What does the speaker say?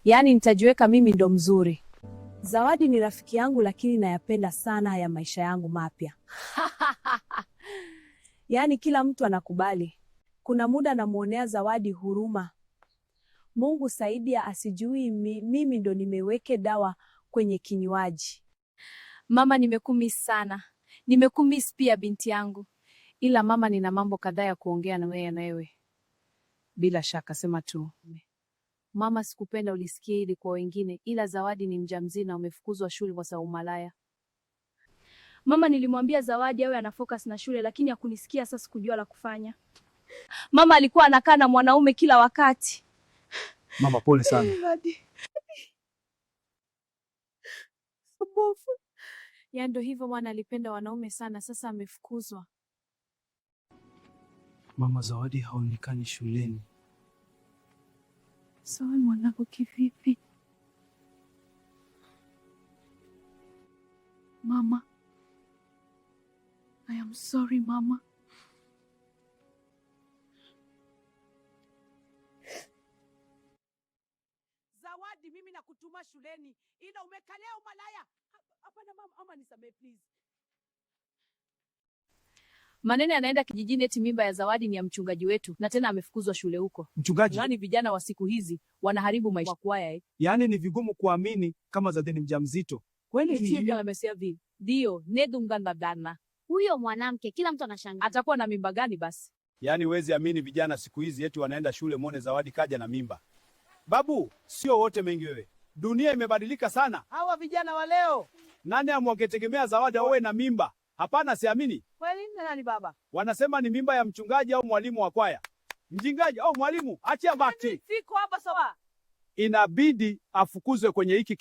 Yaani nitajiweka mimi ndo mzuri. Zawadi ni rafiki yangu, lakini nayapenda sana ya maisha yangu mapya. Yaani kila mtu anakubali. Kuna muda namwonea Zawadi huruma. Mungu saidia asijui mimi ndo nimeweke dawa kwenye kinywaji. Mama, nimekumiss sana. Nimekumiss pia binti yangu. Ila mama, nina mambo kadhaa ya kuongea na wewe na wewe. Bila shaka, sema tu. Mama, sikupenda ulisikie hili kwa wengine, ila Zawadi ni mjamzito na umefukuzwa shule kwa sababu malaya. Mama, nilimwambia Zawadi awe ana focus na shule lakini hakunisikia. Sasa sikujua la kufanya. Mama alikuwa anakaa na mwanaume kila wakati. Mama, pole sana. Ya ndo hivyo mwana alipenda wanaume sana, sasa amefukuzwa. Mama, Zawadi haonekani shuleni. Sawa mwanangu, kivipi? Mama, I am sorry mama. Zawadi, mimi nakutuma shuleni ila umekalia umalaya. Hapana mama, ama nisamee please. Manene anaenda kijijini eti mimba ya Zawadi ni ya mchungaji wetu na tena amefukuzwa shule huko. Mchungaji? Yaani vijana wa siku hizi wanaharibu maisha kwaya eh. Yaani ni vigumu kuamini kama Zawadi ni mjamzito. Kweli amesema vi. Ndio, nedungandadana. Huyo mwanamke kila mtu anashangaa. Atakuwa na mimba gani basi? Yaani huwezi amini vijana siku hizi eti wanaenda shule muone Zawadi kaja na mimba. Babu, sio wote mengi wewe. Dunia imebadilika sana. Hawa vijana wa leo. Nani amwangetegemea Zawadi awe na mimba? Hapana, siamini. Kweli ni nani baba? Wanasema ni mimba ya mchungaji au mwalimu wa kwaya. Mjingaji au mwalimu, achia bakti. Siko hapa sawa. Inabidi afukuzwe kwenye hiki